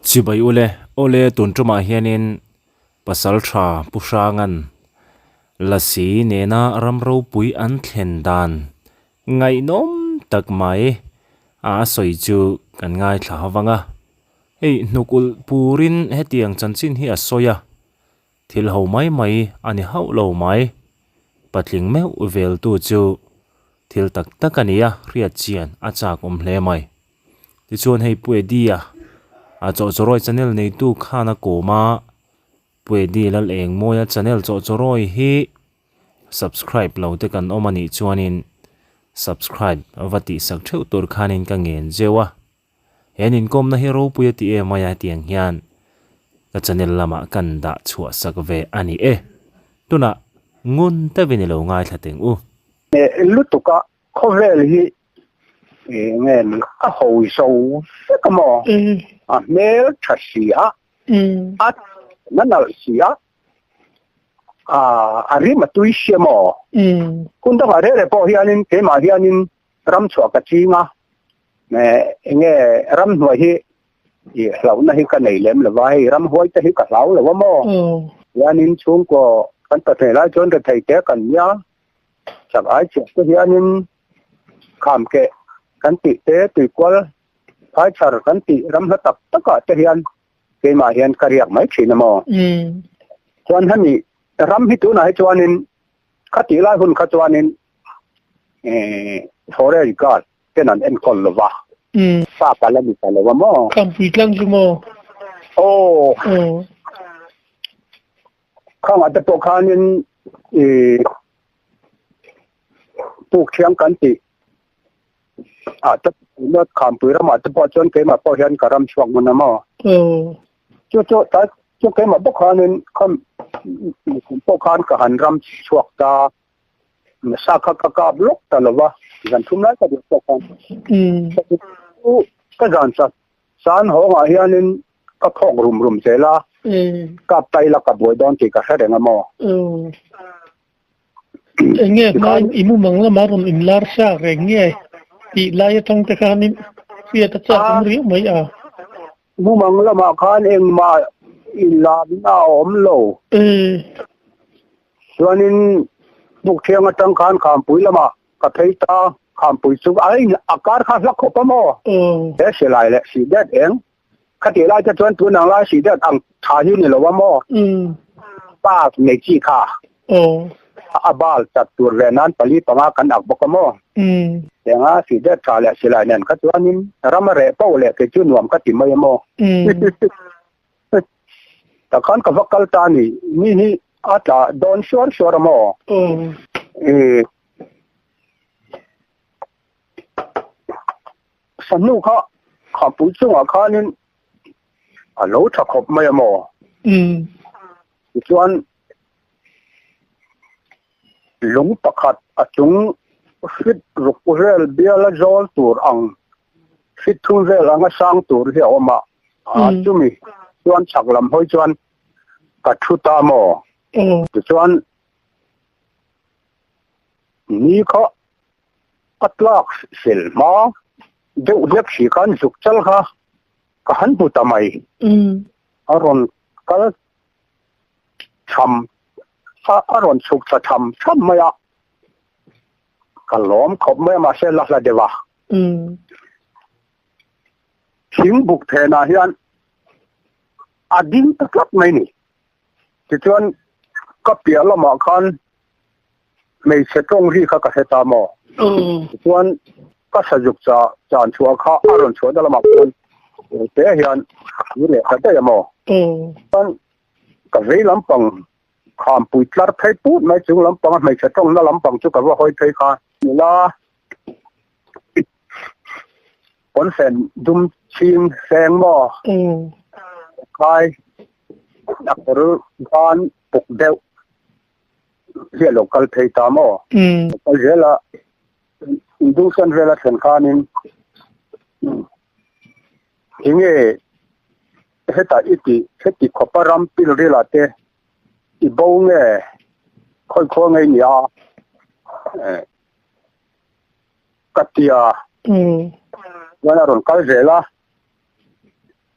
Chibai ule, awle tun tumah hianin Pasaltha Pu Hranga'n Lasi nena ram ropui an thlen dan ngaihnawm tak mai a sawi chu kan ngaithla ho vang a. Hei hnuk ulh purin hetiang chanchin hi a sawi a, thil ho mai mai a ni hauh lo mai. Patling meuh veltu chu thil tak tak a ni a, hriat chian a chak awm hle mai. Tichuan hei Pu Eddie-a a Chawhchawrawi channel neitu khan a kawm a, Pu Eddie Lal Engmawia channel Chawhchawrawi hi subscribe lo te kan awm a nih chuanin subscribe va tihsak theuh tur khanin ka ngen zeuh a. He an inkawmna hi ropui a ti em aia hetiang hian ka channel lamah kan dah chhuah sak ve a ni e. Tunah ngun deuhin i lo ngaithla teng u. Lutuka Khawvel hi nge ni a ho zo vek a maw? A hmel tha si a, a na nalh si a, a rim a tui si a maw? Hun dangah reh reh pawh hianin keimah hianin ram chhuah ka ching a, enge ramhnuai hi hlauhna hi ka nei lem lo va, hei ramhuai te hi ka hlau lo a maw? Hianin chhungkaw kan pahnih lai chuan rethei te kan nia. Chak ai chiah te hianin kham keh kan tih te, tuikual phaichhar kan tih ram hla tak takah te hian keimah hian ka riak mai thin a maw? Chuan hemi ram hi tunah hi chuanin kha tih lai hun kha chuanin forest guard ten an enkawl lo va, sa pal a ni ta lo a maw? Khampui tlang chu maw? Aw. Khangah te pawh khanin ih puk thiang kan tih ah te Khampui ramah te pawh chuan keimah pawh hian ka ram chhuak hmun a maw. Chu chu tlai chu keimah bawk khanin kham kum pawh khan ka han ram chhuak ta sa kha ka kap lawk ta lo va zan thum lai ka duh pawh khan. Ka zan sa san hawngah hianin Ka phawk rum rum zel a, kap ta ila ka buai dawn tih ka hre reng a maw? Eng nge hmain i mumang lama rawn inlar sa reng nge tih lai atang te khanin hriat a chak awm riau mai a. Mumang lamah khan engmah inlarna a awm lo. Chuanin Bukthiang atang khan Khampui lamah Ka phei ta, Khampui chu a in a kar kha hla khawp a maw? He silai leh sih det eng? Khatih lai te chuan tun ang lai sih det ang tha hi ni lo a maw? Pa nei chi kha a bal chat tur ve nan pali panga kan ak bawk a maw? Enga sih det tha leh silai nen kha chuanin ram a reh poh leh kei chu nuam ka ti mai a maw? Tak khan ka va kal ta ni, mi hi a tla dawn suar suar a maw? Sahnu kha khahpui chungah khanin a lo tha khawp mai a maw? Tichuan lung pakhat a chung hrit ruk vel biala zawl tur ang hrit thum vel anga sang tur hi a awm a, chumi chuan chhak lam hawi chuan ka thu ta maw? Tichuan Ni kha a tlak fel hma deuh hlek si khan zuk chal kha ka han hmu ta mai. A rawn kal tham a rawn chhuk thla tham tham mai a, ka lawm khawp mai a mahse la hla deuh a. Thingbuk phenah hian a ding ta tlat mai ni. Tichuan, ka piah lamah khan hmeichhe tawng ri kha ka hre ta maw? Tichuan, ka sazuk cha chan chhuah kha a rawn chhuahna lamah khan te hian ni leh ta daih a maw? Chuan, ka vei lampang khampui tlar phei put mai chung lampanga hmeichhe tawngna lampang chu ka va hawi phei kha nula pawnfen dum chhing seng maw? Khai. A kawr ban puk deuh hi a lo kal phei ta maw? A kal zel a, induhsan vel a thlen khanin enge hetah i tih heti khawpa ram pil rila te i bo nge khawi khaw ngei nia ka tia chuan a rawn kal zel a.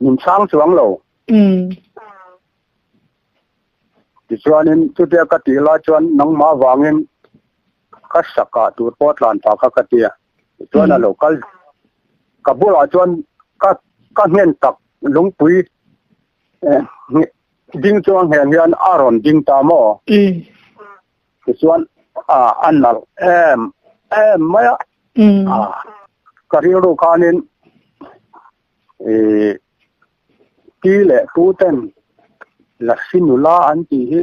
Min chhang chuang lo. Tichuanin chutia ka tih lai chuan nangmah vangin ka sakah tur pawh tlan pah kha ka ti a. Tichuan a lo kal ka bulah chuan ka ka nghen tak lungpui ding chuang nghen hian a rawn ding ta maw? Tichuan a nalh em em mai a. Ka rilru khanin Ih pi leh pu ten Lasi nula an tih hi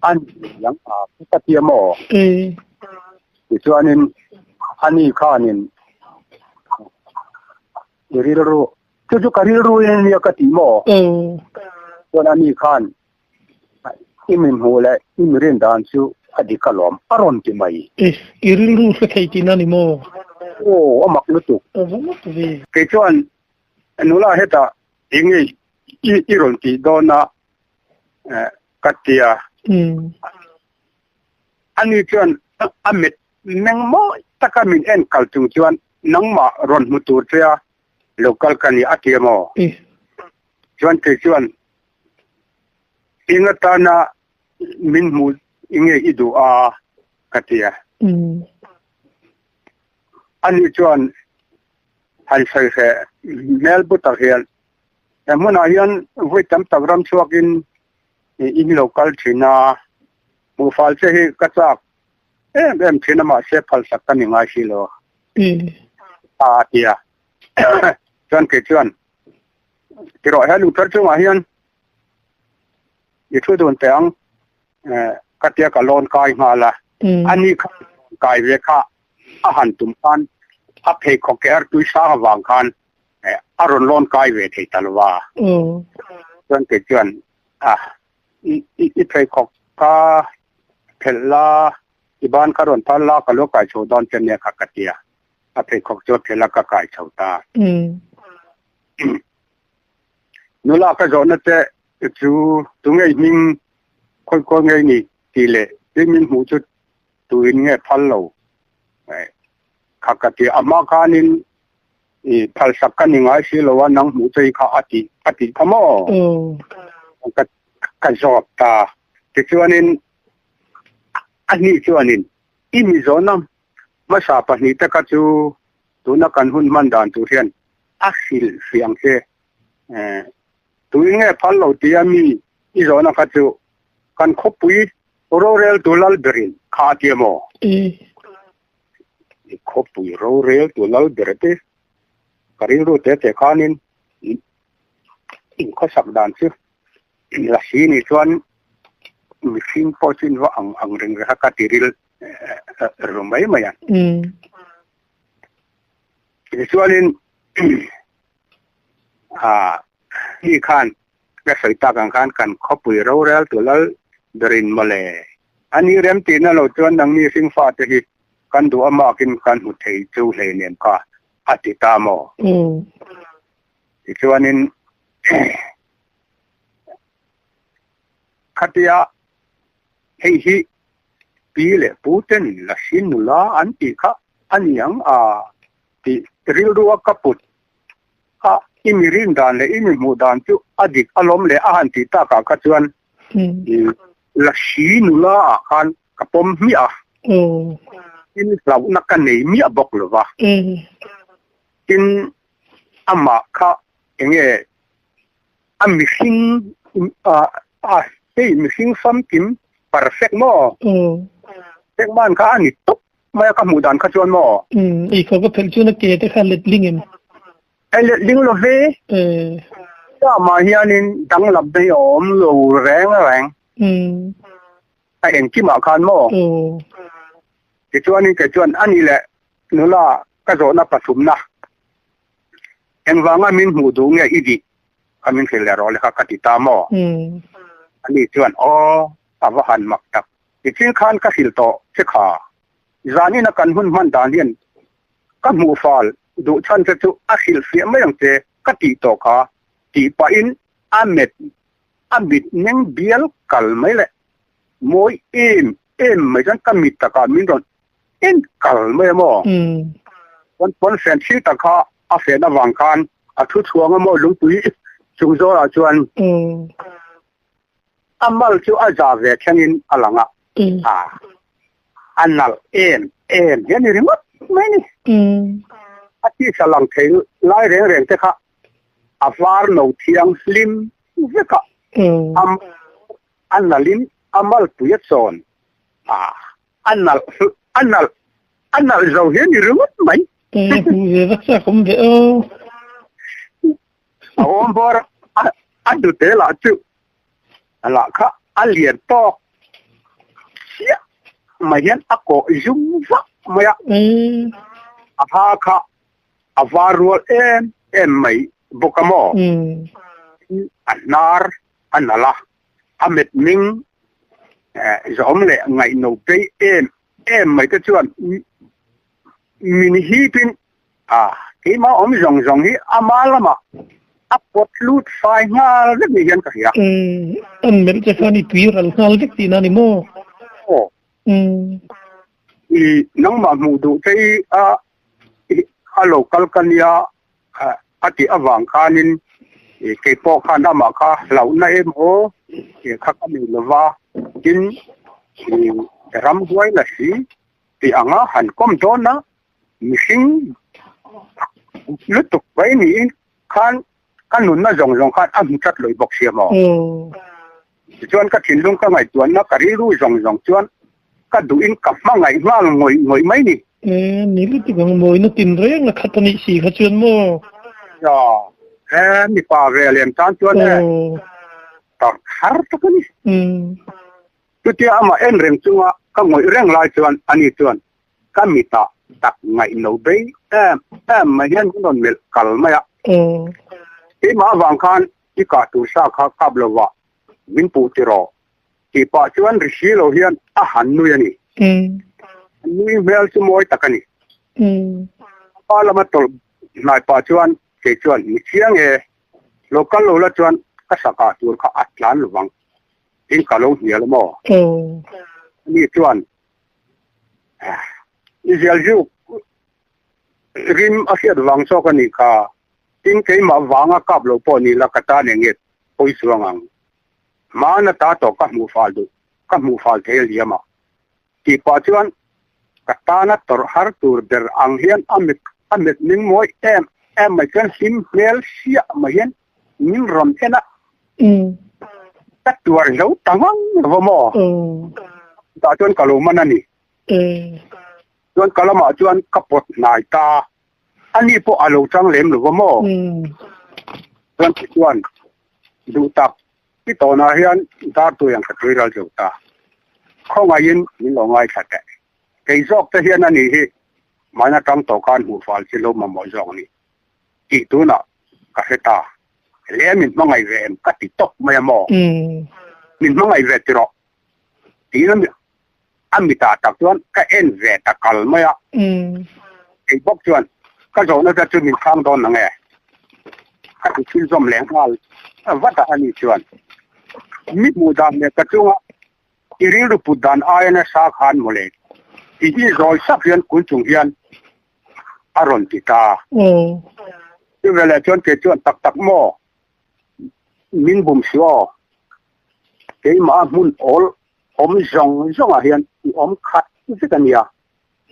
a ni ang a ka ti a maw? Tichuanin ani khanin i rilru chu chu ka rilru in ania ka ti maw? Chuan ani khan i min hmuh leh i mi rin dan chu a dik alawm a rawn ti mai. I rilru hre thei tihna ni maw? Aw, a mak lutuk. A va mak ve. Kei chuan nula hetah eng nge i rawn tih dawn a ka ti a. Ani chuan a mit meng mawi taka min en kal chung chuan nangmah rawn hmu tur che a lo kal ka ni a ti a maw? Chuan kei chuan Eng atana min hmuh nge i duh a? ka ti a. Ani chuan han sawi hreh hmel bu tak hian, He hmunah hian vawi tam tak ram chhuakin in lo kal thin a, hmuhfal che hi ka chak em em thin a mahse phalsak ka ni ngai si lo a, a ti a. Chuan kei chuan, Tirawh he lungthar chungah hian i thu dun teh ang ka tia ka lawn kai nghal a. Ani kha kai ve kha a han tum khan a pheikhawk ke artui sang avang khan a rawn lawn kai ve thei ta lo va. Chuan kei chuan a i pheikhawk kha phelh la i ban kha rawn phal la ka lo kai chho dawn che nia kha ka tia. A pheikhawk chu a phelh a ka kai chho ta. Nula ka zawhna te chu tunge i hming khawi khawi nge i nih tih leh tin min hmuh chu tuin nge phal lo kha ka ti a hma khanin i phalsak ka ni ngai si lo a nang hmuh che i kha a tih a tih kha maw ka ka zawt ta tichuanin a hnih chuanin i mi zawhna hmasa pahnih te kha chu tuna kan hun hman dan tur hian a hrilh hrih ang che. Tuin nge phal lo tia mi i zawhna kha chu kan khawpui roreltu lal berin kha a tia maw? I khawpui roreltu lal ber te ka rilru te te khanin inkhawsak dan chu Lasi nih chuan mihring pawh chu inva ang ang reng reng a ka ti ril ru mai mai a. Tichuanin ah mi khan ka sawi tak ang khan kan khawpui rorel tu lal berin mawle. Ani rem tihna lo chuan nangni hringfa te hi kan duh amakin kan hmu thei chu hleinem kha a ti ta maw? Tichuanin khatia hei hi pi leh pu ten Lasi nula an tih kha a ni ang a tih rilru a ka put a, i mi rin dan leh i mi hmuh dan chu a dik alawm leh a han tih takah kha chuan Lasi nula ah khan ka pawm hmiah a, tin hlauhna ka nei miah bawk lo va, tin amah kha enge a mihring a hei mihring famkim perfect maw? Perfect man kha a ni tawp mai a ka hmuh dan kha chuan maw? Ei khaw ka phelh chuan a ke te kha let ling em? Ei let ling lo ve. Amah hianin danglam te hi a awm lo reng reng. A engkimah khan maw? Tichuanin kei chuan a ni leh nula ka zawhna pathumna Engvanga min hmuh duh nge i dih? Kha min hrilh leh rawh le kha ka ti ta maw? Ani chuan, Aw, a va han mak tak. Tichin khan ka hrilh tawh che kha. Zanina kan hun hman dan hian ka hmuh fal duh chhan che chu a hrilh fiah mai ang che ka tih tawh kha tih pahin a met a mit meng bial kal mai leh mawi em em mai chuan ka mit takah min rawn en kal mai a maw? Chuan pawn fen thil tak kha a fen avang khan A thu chhuang a maw lungpui chung zawrah chuan a mal chu a za ve thlengin a lang a, a a nalh em em hian i ringawt mai a ni. A tisa lang thei lai reng reng te kha a var no thiang hlim vek a, a nalhin a malpui a chawn a, a nalh a nalh a nalh zo hian i ringawt mai. E hmuh ve vak chak awm ve aw. A awm bawr a a hnute lah chu a lah kha a lian tawk chiah mai hian a kawh zum vak mai a. A ha kha a var rual em em mai bawk a maw? A hnar a nalh a, a met ming zawm leh ngaihno bei em em mai te chuan min hipin a keimah awm zawng zawng hi ama lamah a pawt lut fai nghal vek ni hian ka hria. An melh che khan i tui ral nghal vek tihna a ni maw? Aw. I nangmah hmuh duh che i a a lo kal ka nia a tih avang khanin kei pawh khan amah kha hlauhna em aw kha ka nei lova tin ramhuai la si tih anga han kawm dawn a mihring lutuk mai niin khan ka nunna zawng zawng khan a hmu tlat lawih bawk sia maw. Tichuan ka thinlung ka ngaihtuahna ka rilru zawng zawng chuan ka duhin ka hmangaih nghal ngawih ngawih mai ni. E, ni lutuk ang mawina tin reng a khat a nih si kha chuan maw? Ya, he mipa ve lem tan chuan e, tar thar tak a ni. Chutia amah en reng chunga ka ngawih reng lai chuan ani chuan ka mitah tak ngaihno bei em em mai hian min rawn melh kal mai a. Keimah avang khan i kah tur sa kha kap lova min puh ti rawh tih pah chuan ri si lo hian a han nui a ni. A nui hmel chu mawi tak a ni. A pa lama tawlh hnai pah chuan kei chuan mi chiang e, lo kal lo la chuan ka sa kah tur kha a tlan lovang tiin ka lo hnial a maw? Ani chuan i zialziuk rim a hriat vang zawk a nih kha. Tin, keimah vanga kap lo pawh ni la ka tan eng nge pawi chuang ang. Hmana ta tawh ka hmuh fal duh, ka hmuh fal thei a liam a. Tih pah chuan ka tana tawrh har tur ber ang hian a mit a mit ming mawi em em mai chuan hlim hmel siah mai hian min rawn en a. Ka tuar zo ta ngang lo maw? Tah chuan ka lo man a ni. Chuan ka lamah chuan ka pawt hnai ta. Ani pawh a lo chang lem lo va maw? Chuan ti chuan duh tak i tawnah hian dar tui ang ka tui ral zo ta. Khawngaihin min lo ngaithla teh. Kei zawk te hian ani hi mahna tang tawh khan hmuh fal chi lo mamawh zawk ni tih tunah ka hre ta. Le min hmangaih ve em ka ti tawp mai a maw? Min hmangaih ve ti rawh tiin a A mitah tak chuan ka en ve ta kal mai a. Kei bawk chuan ka zawhna te chu min chhang dawn ang e. Ka ti thil zawm leh nghal vat a, ani chuan mi hmuh dan leh ka chunga i rilru put dan aia nasa khan mawle tiin zawi sap hian kun chung hian a rawn ti ta. Chuveleh chuan kei chuan tak tak maw min bum suh aw, keimah a hmun awl awm zawng zawngah hian i awm khat vek a nia,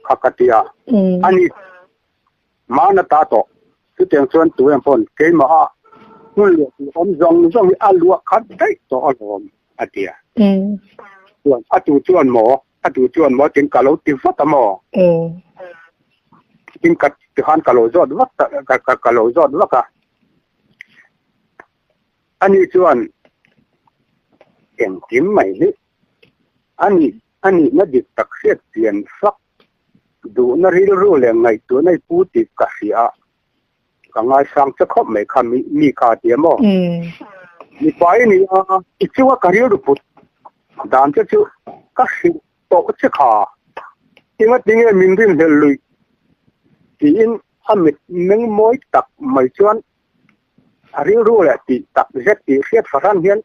kha ka ti a. Ani mahna ta tawh, chutiang chuan tu em pawn keimaha hmun leh tur awm zawng zawng hi a luah khat daih tawh alawm, a ti a. Chuan a tu chuan maw, a tu chuan maw tiin ka lo ti vat a maw? Tin ka tikhan ka lo zawt vak ta, ka lo zawt vak a. Ani chuan engkim mai hi a nih a nihna dik tak hriat pian fak duhna rilru leh ngaihtuahna i pu tih ka hria a, ka ngaisang che khawp mai kha mi mi kha a ti a maw? Mipa i ni a, i chunga ka rilru put dan che chu ka hrilh tawh che kha, engatinge min rinhlelh luih tiin a mit meng mawi tak mai chuan A rilru leh tih tak zet tih hriat fahran hian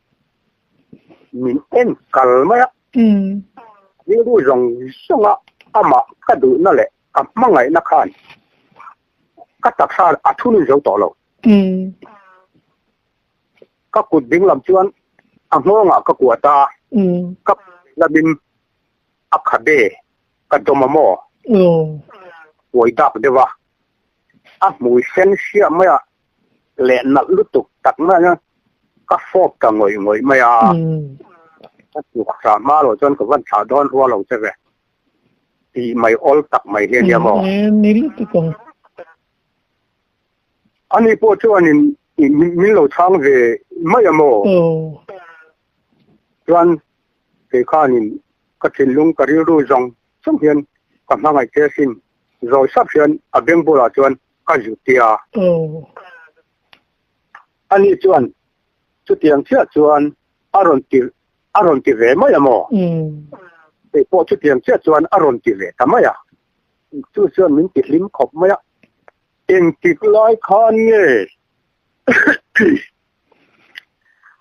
min en kal mai a. Rilru zawng zawnga amah ka duhna leh ka hmangaihna khan ka taksa a thunun zo tawh lo. Ka kut ding lam chuan a nghawngah ka kuah ta a, ka lamin a khabe ka dawm a maw? Uai dak deuh a, a hmui sen hriah mai a leh nalh lutuk tak mai a ka fawp ta ngawih ngawih mai a. Ka tluk thlah hma loh chuan ka van thlah dawn rua lo che ve tih mai awl tak mai hi a nia maw? Ni lutuk ang. Ani pawh chuanin min lo chhang ve mai a maw? Chuan kei khanin ka thinlung ka rilru zawng zawng hian ka hmangaih che asin zawi sap hian a beng bulah chuan ka zut tia. Ani chuan chutiang chiah chuan a rawn ti a rawn ti ve mai a maw? Kei pawh chutiang chiah chuan a rawn ti ve ta mai a. Chu chuan min ti hlim khawp mai a. Engtik lai khan nge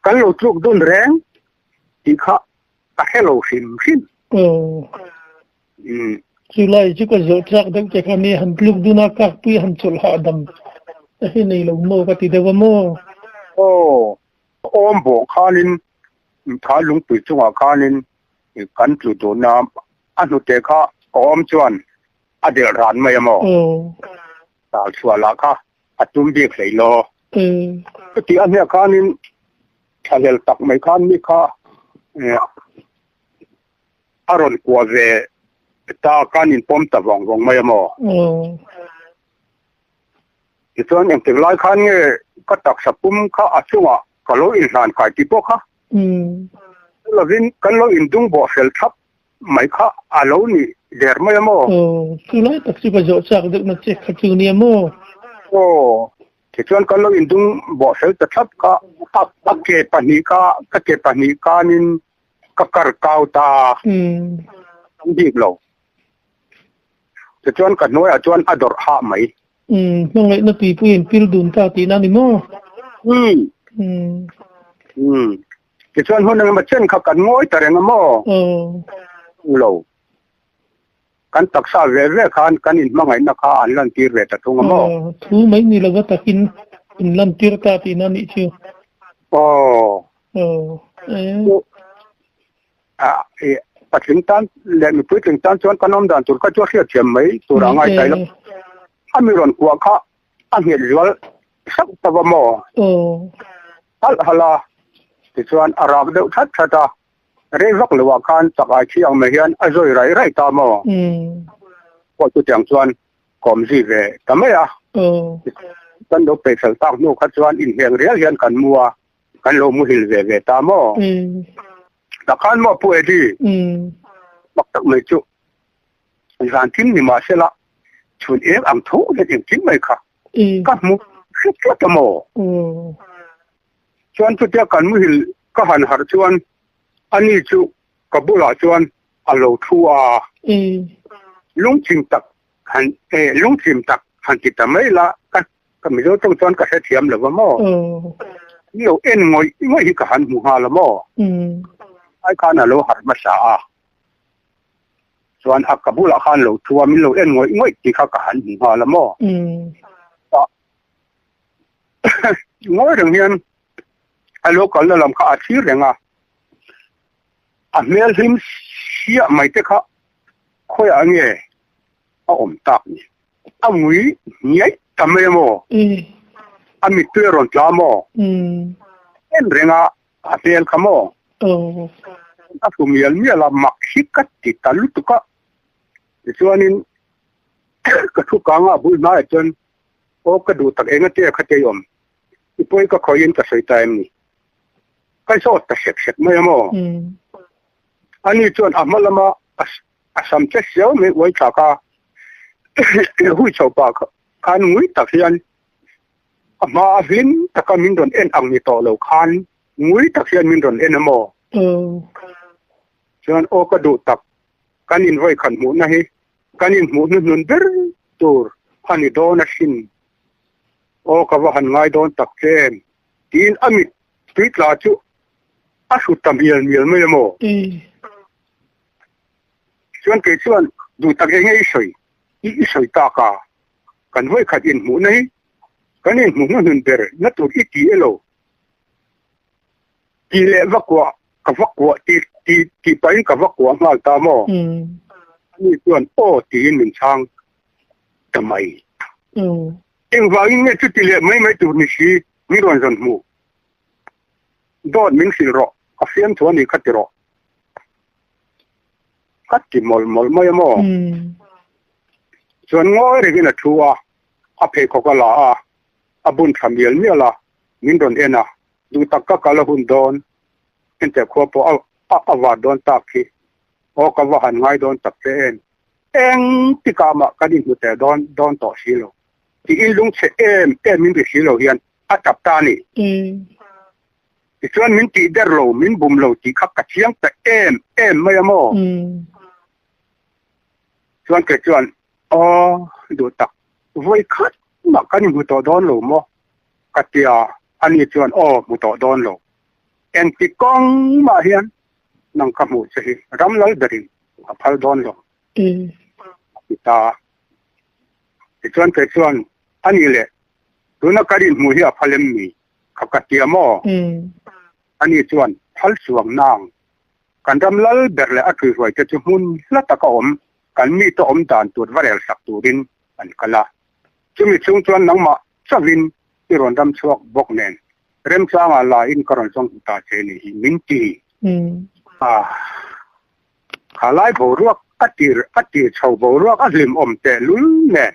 kan lo tluk dun reng tih kha ka hre lo hrim hrim. Chu lai chu ka zawh chak deuh che kha nia han tluk dun a kakpui han chawlh hahdam te hi nei lo maw ka ti deuh a maw? Aw, awm bawh khanin tha lungpui chungah khanin kan tlu dun a, a hnute kha ka awm chuan a delh ran mai a maw? Tal chhuah lah kha a tum bik hlei lo. Chuti a hniah khanin thlahlel tak mai khan mi kha a rawn kuah ve ta khan inpawm ta vawng vawng mai a maw? Tichuan engtik lai khan nge ka taksa pum kha a chungah ka lo inhlan kai tih pawh kha lovin kan lo indung bawh fel thlap mai kha a lo ni der mai a maw? Aw, chu lai tak chu ka zawh chak deuh na che kha chu nia maw? Aw, tichuan kan lo indung bawh fel ta thlap kha a ke pahnih kha ka ke pahnih kanin ka kar kau ta a, tam bik lo. Tichuan ka hnuaiah chuan a dawrh hah mai. Umm, hmangaihna tuipui in pil dun ta tihna a ni maw? Umm. Umm. Tichuan hun engemaw chen kha kan ngawi ta reng a maw? Lo. Kan taksa ve ve khan kan inhmangaihna kha an lantir ve ta thung a maw? Thu mai ni lova takin in lantir ta tihna a nih chu. Aw. Patling tan leh mipui tling tan chuan kan awm dan tur kha chu a hriatthiam mai tur a ngai tai lo. A mi rawn kuah kha a nghet zual sauh ta va maw? Halh halh a, tichuan a rak deuh that that a, rei vak loh ah khan chak ai thi ang mai hian a zawi raih raih ta maw? Pawh chutiang chuan kawm zui ve ta mai a, kan lo peih fel tak hnu kha chuan inheng rial hian kan mu a, kan lo muhil ve ve ta maw? Tak khan maw Pu Eddie? Mak tak mai chu zan thim ni mahsela chhun eng ang tho hian engkim mai kha Ka hmu hret tlat a maw? Chuan chutia kan muhil ka han harh chuan ani chu ka bulah chuan a lo thu a. Lungchim tak han lungchim tak han ti ta mai la ka ka Mizo tawng chuan ka hrethiam lo va maw? Ni lo en ngawih ngawih hi ka han hmu nghal a maw? Ai khan a lo harh hmasa a. Chuan a ka bulah khan lo thu a, min lo en ngawih ngawih tih kha ka han hmu nghal a maw? Ngawi reng hian a lo kalna lam kha a thlir reng a, a hmel hlim siah mai te kha khawiah nge a awm tak ni? A ngui hniai ta mai a maw? A mittui a rawn tla maw? En reng a, A hmel kha maw? A hlu mial mial a, mak hi ka ti ta lutuk a. Tichuanin ka thu kang a, a bul hnaiah chuan, Aw ka duh tak eng atia kha tei awm, i pawi ka khawihin ka sawi ta em ni? Ka zawt ta hrek hrek mai a maw? Ani chuan a hma lama a sam che siau mai uai thlak a, hui chho pah khan ngui tak hian A hma a hlim taka min rawn en ang ni tawh lo khan ngui tak hian min rawn en a maw? Chuan aw ka duh tak, kan invawi khat hmuhna hi kan inhmuh hnuhnun ber tur a ni dawn asin. Aw ka va han ngai dawn tak che em? Tiin a mit tui tla chu a hru ta mial mial mai a maw? Chuan kei chuan duh tak enge i sawi? I i sawi tak a, kan vawi khat inhmuhna hi. Kan inhmuh hnuhnun ber na tur i ti elo? Tih leh va kuah ka va kuah tih tih tih pahin ka va kuah nghal ta maw? Ani chuan aw tiin min chhang ta mai. Engvangin nge chuti leh mai mai tur ni si min rawn zawn hmuh? Dawt min hrilh rawh, ka fiamthu a nih kha ti rawh. Ka ti mawlh mawlh mai a maw? Chuan ngawi rengin a thu a, a pheikhawk a la a, a bun tha mial mial a, min rawn en a, duh tak ka kal a hun dawn, henteh khua pawh a a var dawn tak hi, aw ka va han ngai dawn tak che em, eng tikah mah kan inhmu teh dawn dawn tawh si lo, tiin lungchhe em em in ri si lo hian a tap ta a ni. Tichuan min tih der lo, min bum lo tih kha ka chiang ta em em mai a maw? Chuan kei chuan, Aw, duh tak, vawi khat mah kan inhmu tawh dawn lo maw? Ka ti a, ani chuan, Aw, hmu tawh dawn lo. Engti kawng mah hian nang ka hmuh che hi ram lal berin a phal dawn lo, a ti ta a. Tichuan kei chuan, Ani leh, tuna ka rinhmuh hi a phal em mi? Ka ka ti a maw? Ani chuan, Phal chuang nang. Kan ram lal ber leh a ṭhuihruai te chu hmun hla taka awm, kan mite awm dan tur va rel sak turin an kal a. Chumi chhung chuan nangmah chauhin i rawn ram chhuak bawk nen remchangah la in ka rawn zawng hmu ta che ni hi min ti a. Kha lai boruak a tir a tir chho boruak a hlim awm teh lul nen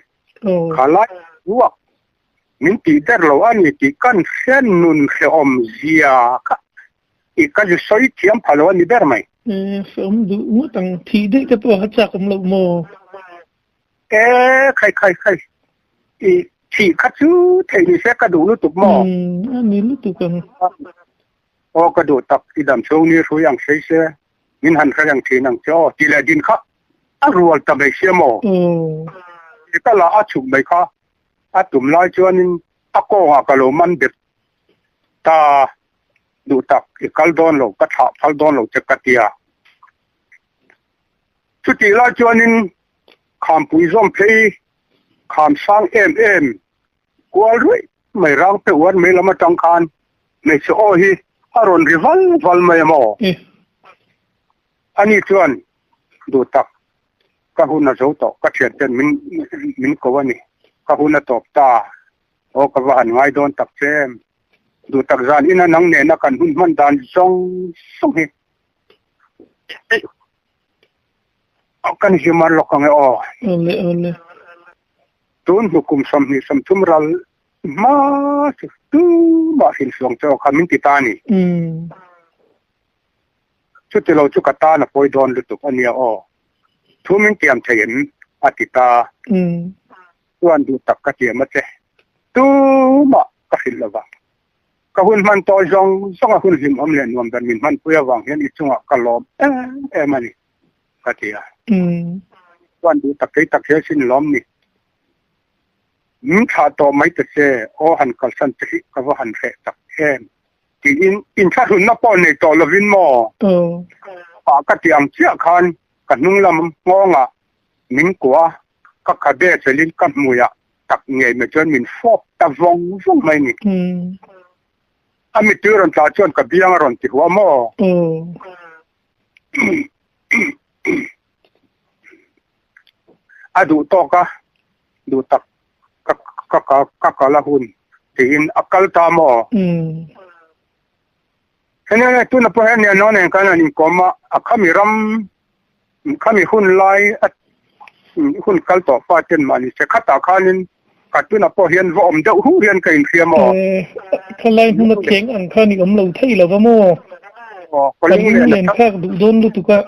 kha lai boruak min tih der lo a ni tih kan hre nun hrehawm zia kha i ka zu sawi thiam pha lo a ni ber mai. E, hrehawm duh ngawt ang. Thih daih te pawh a chak awm loh maw? E, khai khai khai. I thih kha chu theih ni se ka duh lutuk maw? Umm, a ni lutuk ang. Aw ka duh tak, i dam chhung ni hrui ang sei se, min han hre reng thin ang che aw tih leh din kha a rual ta mai sia maw? Ti ka la a chhuk mai kha a tum lai chuanin a kawngah ka lo man bet ta duh tak, i kal dawn lo, ka thlah phal dawn lo che ka ti a. Chutih lai chuanin khampui zawm phei kham sang em em kual ruih mai rang pe uar mai lam atang khan hmeichhe aw hi a rawn ri val val mai a maw? Ani chuan duh tak ka hun a zo tawh, ka thianten min min ko a ni, ka hun a tawp ta, aw ka va han ngai dawn tak che em, duh tak zan ina nang nena kan hun hman dan zawng zawng hi kan hlimar lawk ang e aw. Awle awle. Tun hnu kum 23 ral hma chu tumah hrilhsuang che aw kha min ti ta a ni. Chuti lo chu ka tan a pawi dawn lutuk a nia aw. Thu min tiam thei em? a ti ta. Chuan duh tak ka tiam a che. Tumah ka hrilh lo vang. Ka hun hman tawi zawng zawng a hun hlimawm leh nuam ber min hmanpui avang hian i chungah ka lawm em em a ni. Ka ti a. Chuan duh tak kei tak hian sin lawm ni. Min thlah tawh mai ta che, aw han kalsan che hi ka va han hreh tak em. Tiin inthlahrunna pawh nei tawh lovin maw? Pah ka ti ang chiah khan ka hnung lam nghawngah min kuah a, ka khabe chelin ka hmuiah tak ngei mai chuan min fawp ta vawng vawng mai ni. A mittui rawn tla chuan ka biang a rawn ti huah maw? A duh tawk a, duh tak ka ka ka kal a hun tiin a kal ta maw? Hene tuna pawh hian nia nen khan an inkawm a, a khami ram khami hun lai a hun kal tawh pa ten mahni se khatah khanin ka tuna pawh hian va awm deuh hu hian ka inhria maw? Khalai hmuna cheng ang khan i awm lo thei lo va maw? Ka lunglen thlak duh dawn lutuk a.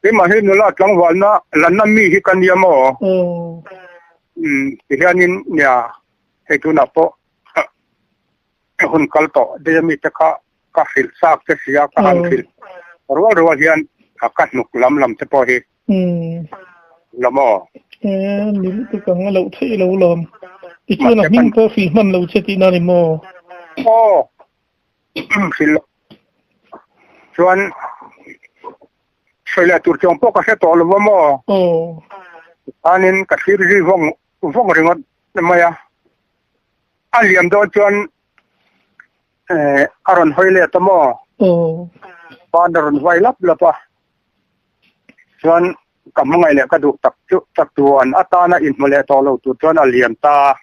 Keimah hi nula tlangvalna lanna mi hi ka nia maw? Tihianin nia hei tunah pawh hun kal tawh daih a mite kha ka hrilh chak che sia ka han hrilh rual rual hian ka hnuk lam lam te pawh hi la maw? Ni lutuk ang a loh theih lo lawm. Tichuan a hming pawh hrilh hman lo che tihna ni maw? Aw. Hrilh lo chuan sawi leh tur chuang pawh ka hre tawh lo va maw? Tikhanin ka thlir zui vawng vawng ringawt mai a. A liam dawn chuan a rawn hawi let a maw? Ban a rawn vai lap lap a. Chuan ka hmangaih leh ka duh tak chu tak tuan atana inhmu leh tawh lo tur chuan a liam ta.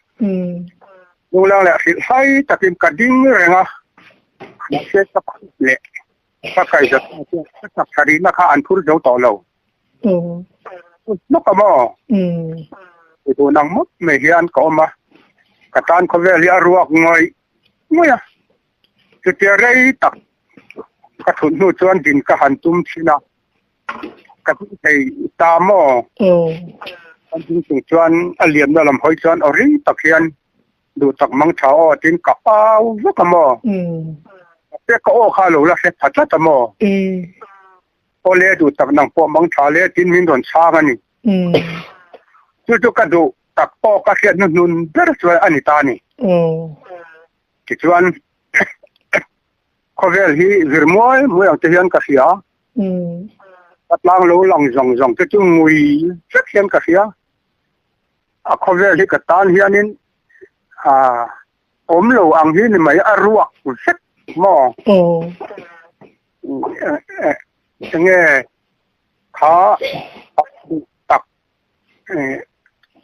Lunglang leh hrilh hai takin ka ding reng a. Mahse ka khup leh ka kaihza chu ka taksa rihna kha an phur zo tawh lo. Hnawk a maw? Tun ang mawp mai hian ka awm a, ka tan khawvel hi a ruak ngawih ngawih a. Chutia rei tak ka thut hnu chuan din ka han tum thin a, ka ding thei ta maw? Kan ding chung chuan a liamna lam hawi chuan aw ring tak hian duh tak mang tha aw tiin ka au vek a maw? Mahse ka aw kha a lo la hre pha tlat a maw? Aw le duh tak nang pawh mang tha le tiin min rawn chhang a ni. Chu chu ka duh tak aw ka hriat hnuhnun ber chuan a ni ta a ni. Tichuan khawvel hi zir muai muai ang te hian ka hria. Ka tlang lo lang zawng zawng te chu ngui vek hian ka hria. A khawvel hi ka tan hianin awm lo ang hi ni mai a ruak vek maw? Enge kha tak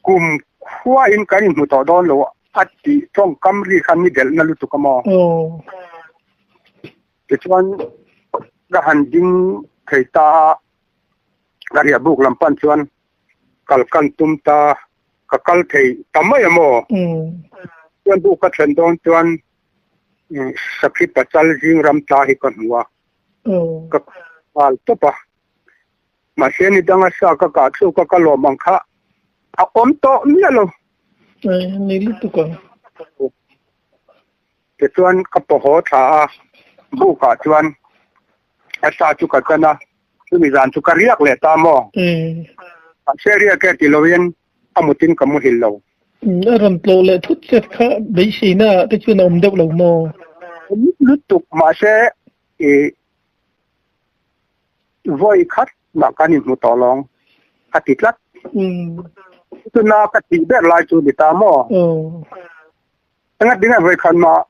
kum khua in kan inhmu tawh dawn lo a tih tawngkam ri khan mi delh na lutuk a maw? Tichuan ka han ding thei ta a, ka riahbuk lam pan chuan kal kan tum ta, ka kal thei ta mai a maw? Chuan buk ka then dawn chuan Sakhi Pachal zing ram tla hi ka hmu a, ka nghal tawp a. Mahse ni danga sa ka kah thluk a ka lawm ang kha a awm tawh miah lo. Ni lutuk ang. Tichuan ka pawhaw thla a, bukah chuan a sa chu ka chan a, chumi zan chu ka riak leh ta maw? Mahse riak e ti loin a mutin ka muhil lo. A rawn tlawh leh thut chet kha beiseina ah te chuan a awm deuh lo maw? Awm lutuk mahse i vawi khat mah kan inhmu tawh lawng a ti tlat. Tuna ka tih ber lai chu ni ta maw? Enga tinge vawi khat mah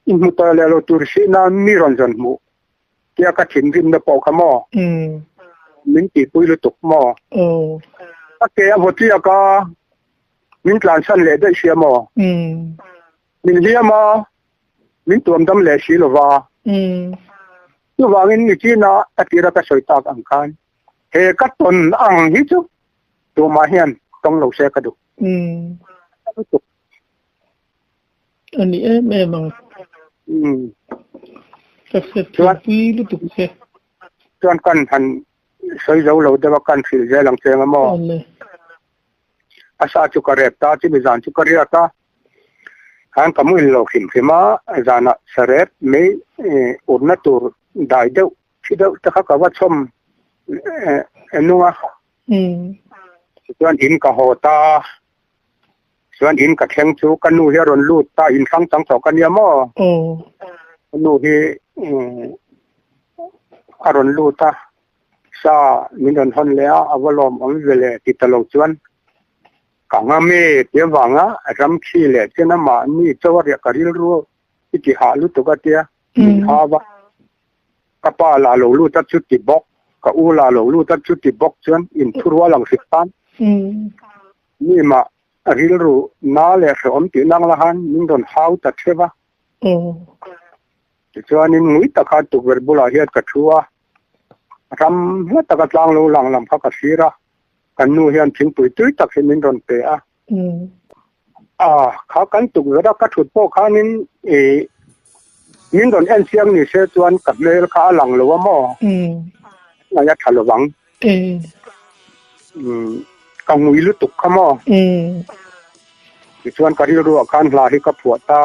inhmu tawh leh lo tur sihna mi rawn zawn hmuh tia ka thinrimna pawh kha maw? Min tihpui lutuk maw? Ka ke a vaw chiak a, min tlansan leh daih sia maw? Min hliam a, min tuam dam leh si lova. Chuvangin nichina a tira ka sawi tak ang khan he ka tawn ang hi chu tumah hian tawng lo se ka duh. Lutuk. A ni em em ang. Ka hre thupui lutuk che. Chuan kan han sawi zo lo deuh a kan hrilh zel ang che eng a maw? A sa chu ka rep ta, chumi zan chu ka riak a, khan ka muhil lo hrim hrim a, zanah sa rep mai urna tur dai deuh thi deuh te kha ka va chhawm nung a, tichuan in ka haw ta, chuan in ka thleng chu ka nu hi a rawn lut ta, in hrang chang tawh ka nia maw? Ka nu hi a rawn lut a. Sa min rawn hawn leh a, a va lawm awm ve le ti ta lo chuan ka ngam e tia vanga ram khi leh chuan amah ni chaw a riah ka rilru i ti hah lutuk a tia min hau a, ka pa lah lo lut a chuti bawk, ka u lah lo lut a chuti bawk chuan inthurual ang hrilh khan mi mah rilru na leh hrehawm tih nang la khan min rawn hau ta theuh a. Tichuanin ngui taka tukverh bulah hian ka thu a, ram hla taka tlang lo lang lam kha ka thlir a, kan nu hian thingpui tui tak hi min rawn pe a. A, kha kan tukverh a ka thut pawh khanin i min rawn en chiang ni se chuan ka hmel kha a lang lo a maw? Ngaih a tha lo vang. Ka ngui lutuk kha maw? Tichuan ka rilruah khan hla hi ka phuah ta.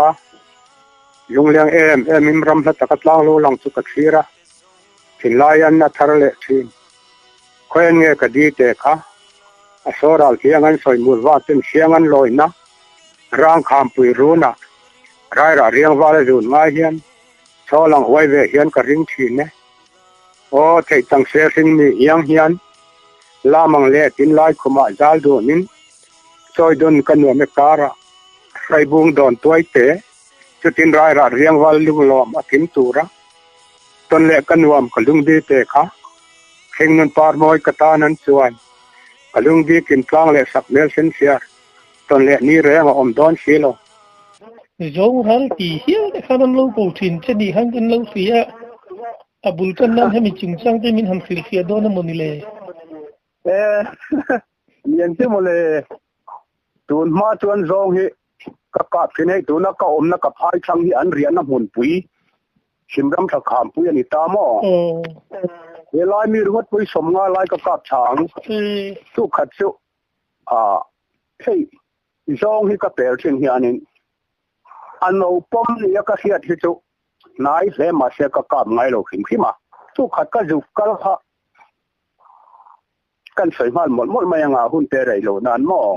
Lungleng em em in ram hla taka tlang lo lang chu ka thlir a, thinlai an a thar leh thin. Khawian nge ka di te kha? A sawral thiang an sawi mur va ten siang an lawina rang khampui runa rairah riang val a zun ngai hian chaw lang huai ve hian ka ring thin e. Aw theih chang se hring mi iang hian lam ang leh tinlai khumah zal dunin chawi dawn ka nuam e karah. Raibung dawn tuai te, chutin rairah riangval lunglawm a kim tura tawn leh ka nuam ka lungdi te kha thleng nun par mawi ka tan an chuan ka lungdi kim tlang leh sak hmel sen siar tawn leh ni reng a awm dawn si lo. Zawng ral ti hial te khan an lo ko thin che nih khan kan lo hria a, a bul tan nan hemi chungchang te min han hrilhfiah dawn a maw ni le? E, lian che mawle. Tun hma chuan zawng hi ka kap thin hei tuna ka awmna ka phai thlang hi an riahna hmunpui Chhimram thla khampui a ni ta maw? He lai mi ringawt pui 50 lai ka kap tha ang. Chu khat chu ah hei zawng hi ka pel thin hianin a no pawm nia ka hriat hi chu hnai hle mahse ka kap ngai lo hrim hrim a. Chu khat ka zuk kal kha Kan sawi nghal mawlh mawlh mai anga hun te rei lo nan maw?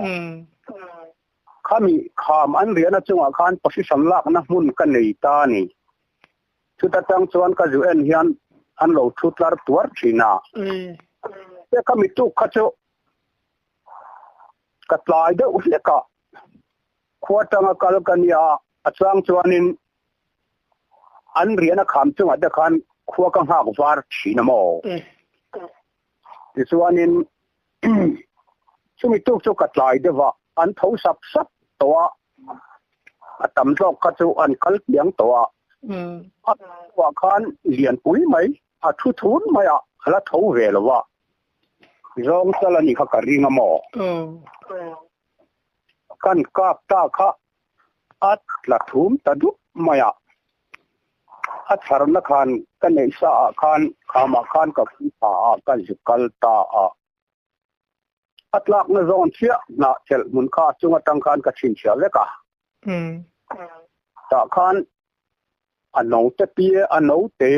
Khami kham an riahna chungah khan position lakna hmun ka nei ta a ni. Chuta tang chuan ka zu en hian an lo thu tlar tuar thin a. Te khami tuk kha chu ka tlai deuh hlek a, khua tanga kal ka nia a chang chuanin an riahna kham chungah te khan khua ka nghak var thin a maw? Tichuanin chumi tuk chu ka tlai deuh a, an tho sap sap tawh a, a tam zawk kha chu an kal piang tawh a. A hnuah khan lianpui mai, a thu thun mai a, a la tho ve lo a, zawng chal a nih kha ka ring a maw? Kan kap ta kha a tla thum ta dup mai a, a chharna khan ka neih sa ah khan khamah khan ka pui pha a, ka zu kal ta a. A tlakna zawn chiah hnah chelh hmun kha a chung atang khan ka chhinchhiah vek a. Tah khan a note pia a note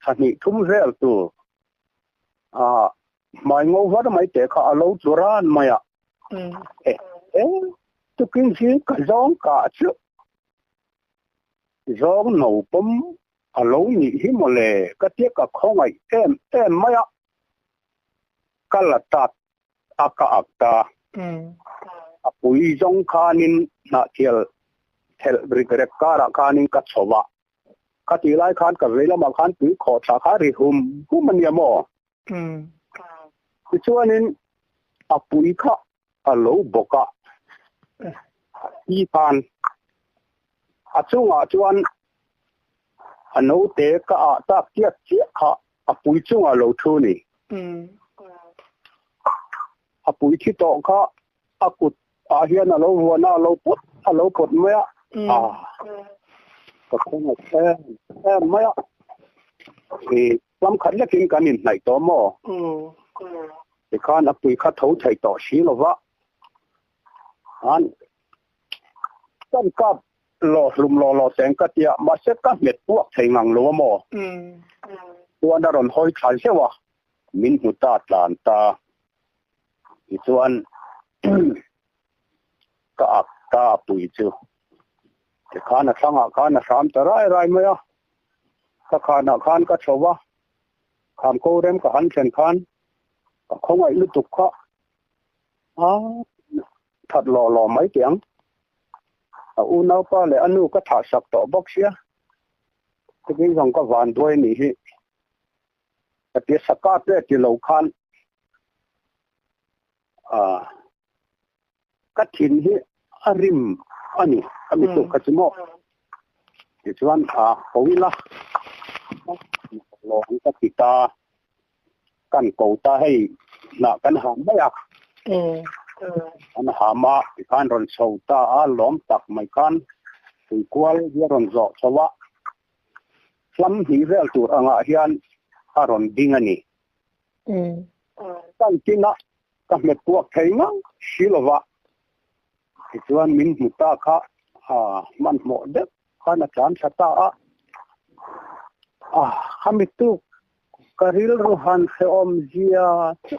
thahnih thum vel tur a hmai ngo var mai te kha a lo tlu ran mai a. E e tukin zing ka zawng kah chu zawng no pawm a lo nih hi mawle ka tia ka khawngaih em em mai a. Ka la tat a ka ak ta. A pui zawng khanin hnahthial thelh rik rek karah khanin ka chho a. Kha tih lai khan ka vei lamah khan tui khawh thla kha ri hum hum a nia maw? Tichuanin a pui kha a lo bawk a. Ti khan a chungah chuan a naute ka ah tak chiah chiah kha a pui chungah lo thu ni. A pui thi tawh kha a kut ah hian a lo vuan a, a lo pawt a lo pawt mai a, a ka khawngaih em em mai a. I ram khat lekin kan inhnaih tawh maw? Tikhan a pui kha tho thei tawh si lo va, an kan kap Lawh hlum lawh lawh teng ka tia, mahse ka hmet puak thei ngang lo a maw? Chuan a rawn hawi thla zeuh a, min hmu ta tlan ta. Tichuan ka ak ta a pui chu. Tikhan a thlangah khan a hram ta rai rai mai a, ka khanah khan ka chho va, kham ko rem ka han thlen khan ka khawngaih lutuk kha a that lawh lawh mai teh ang. A unaupa leh a nu ka thah sak tawh bawk sia, chutin zawng ka van duai anih hi. Ka tia saka te ti lo khan ah ka thin hi a rim a ni ka mi tuk kha chu maw. Tichuan ah ko ila lawng ka ti ta. Kan ko ta hei hnah kan ham mai a. Kan ham a tikhan rawn chho ta a lawm tak mai khan tuikual hi a rawn zawh chho a. Hlam hnih vel tur angah hian a rawn ding a ni. Kan tin a ka hmet puak thei ngang si lova. Tichuan min hmu ta kha hmanhmawh deuh khan a tlan thla ta a. Khami tuk Ka rilru han hrehawm zia chu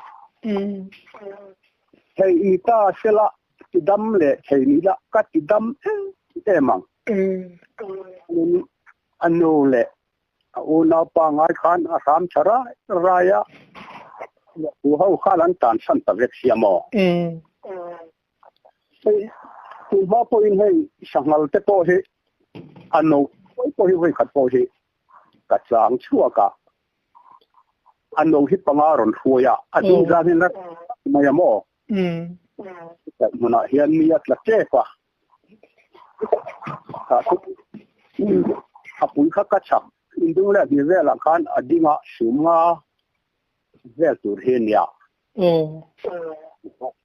thei ni ta sela ti dam leh thei ni la ka ti dam em em ang. A nu leh a unaupa ngai khan a hram tha rai rai a, u ho khan an tan chhan ta vek sia maw? Hei. Tun hma pawhin hei sanghal te pawh hi a no pawh pawh hi vawi khat pawh hi ka chang chhuak a, a no hi panga rawn hruai a, a dung zan hian rat mai a maw? Chutah hmunah hian mi a tla tep a, a pui kha ka chak indung leh hnih velah khan a ding a, sum nga vel tur hi a nia.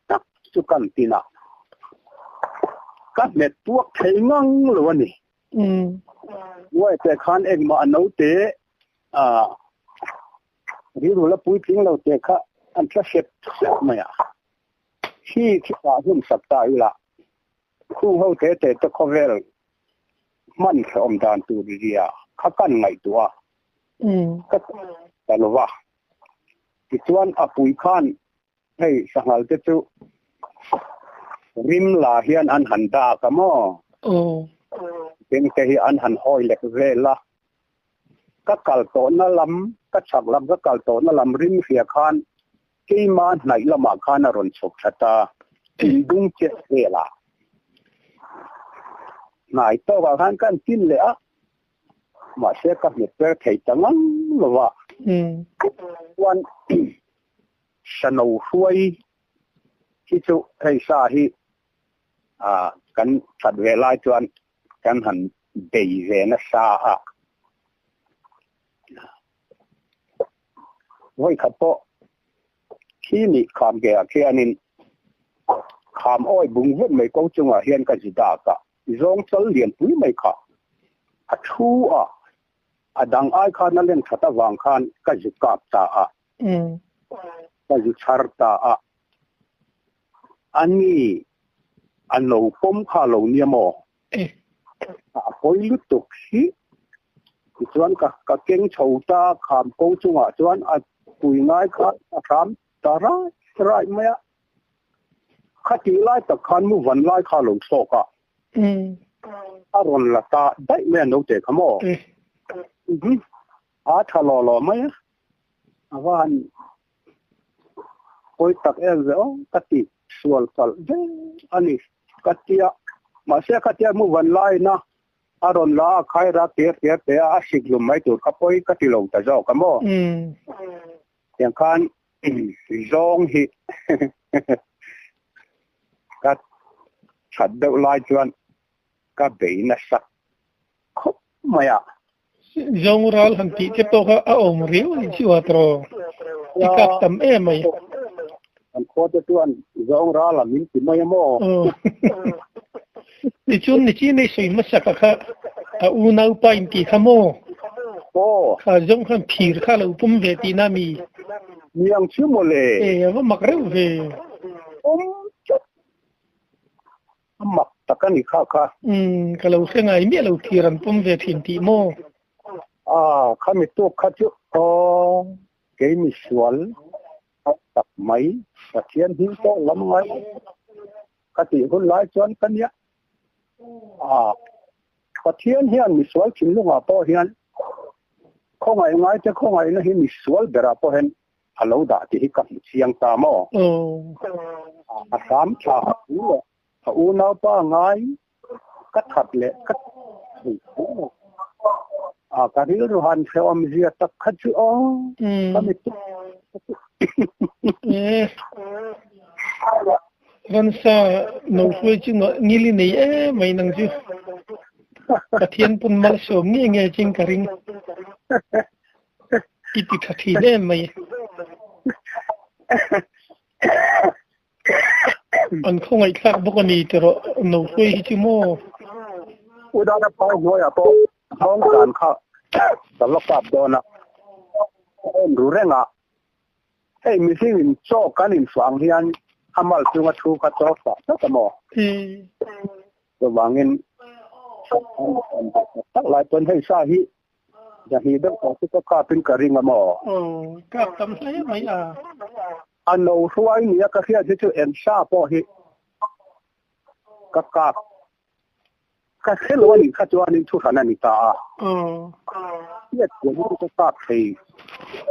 Tak chu kan tin a, ka hmet tuak thei ngang lo a ni. Uai te khan engmah a naute a rilru la puitling lo te kha an tla hrep hrep mai a. Hi khi tah hun sak ta ila, khung ho te te te khawvel hman hrehawm dan tur zia kha kan ngaihtuah a, ka ta lo va. Tichuan a pui khan hei sanghal te chu rim la hian an han dak a maw? Beng te hi an han hawi lek vel a, ka kal tawhna lam, ka chhak lam ka kal tawhna lam rim hria khan keima hnaih lamah khan a rawn chhawk that a, indung chet vel a. Hnai tawkah khan ka han tin leh a, mahse ka hmet per thei ta ngang lo va. Chuan Sano hruai hi chu hei sa hi kan that ve lai chuan kan han bei ve nasa a. Vawi khat pawh khi ni kham ke ah khianin kham awi bung vek mai ko chungah hian ka zi dak a, zawng chal lianpui mai kha a thu a, a dang ai khan a len that avang khan ka zu kap ta a, ka zu chhar ta a, ani a no pawm kha lo nia maw? A pawi lutuk hi. Tichuan ka ka keng chho ta kham ko chungah chuan a pui ngai kha a hram ta rai rai mai a. Khatih lai tak khan mu van lai kha a lo thlawk a. A rawn la ta daih mai a naute kha maw? A tha law law mai a. A va han pawi tak em ve aw ka ti sual kalh ve a ni ka tia. Mahse khatia mu van laina a rawn la a khai ra tir tir te a, a sik hlum mai tur kha pawi ka ti lo ta zawk a maw. Tiang khan zawng hi ka that deuh lai chuan ka bei nasa khawp mai a. Zawng ral han tih te pawh kha a awm riau a nih chu a tawh. I kap tam em mai. Kan khua te chuan zawng ral a min ti mai a maw? Tichuan ni chi nei sawi hmasa ka kha a unaupa in tih kha maw? Aw. Kha zawng khan phir kha lo pum ve tihna mi? Niang chu mawle. E a va mak reuh ve. Awm tlat. A mak tak a ni kha kha. Umm, ka lo hre ngai miah lo thir an pawm ve thin tih maw? Ah, khami tuk kha chu aw, kei misual tak mai, Pathian hming pawh lam ngai lo ka tih hun lai chuan ka nia. Ah, Pathian hian misual thinlungah pawh hian khawngaih ngaite khawngaihna hi misual berah pawh hian a lo dah tih hi ka hmu chiang ta maw? A hram tha a u leh a unaupa ngai ka that leh ka thei tho lo. A ka rilru han hrehawm zia tak kha chu aw ka mittui Ransa no hruai chu ngil i nei em mai nang chu. Pathian pawn malsawm nge nge ching ka ring. I ti tha thin em mai. An khawngaihthlak bawk a ni tiraw no hruai hi chu maw? U Dana pau hnuaiah pawh nghawng dan kha ka va kap dawn a, ka en ru reng a, hei mihring in chaw kan infuah ang hian a mal chunga thu kha chaw fah tlat a maw? Chuvangin tak lai pawn hei sa hi Zahnih deuh tawh chu ka kap in ka ring a maw? Aw, kap tam hle mai a. A no hruai nia ka hriat hi chu eng sa pawh hi ka kap ka hre lo a nih kha chuanin thu hran a ni ta a. Aw. Hriat pian hi chu ka kap thei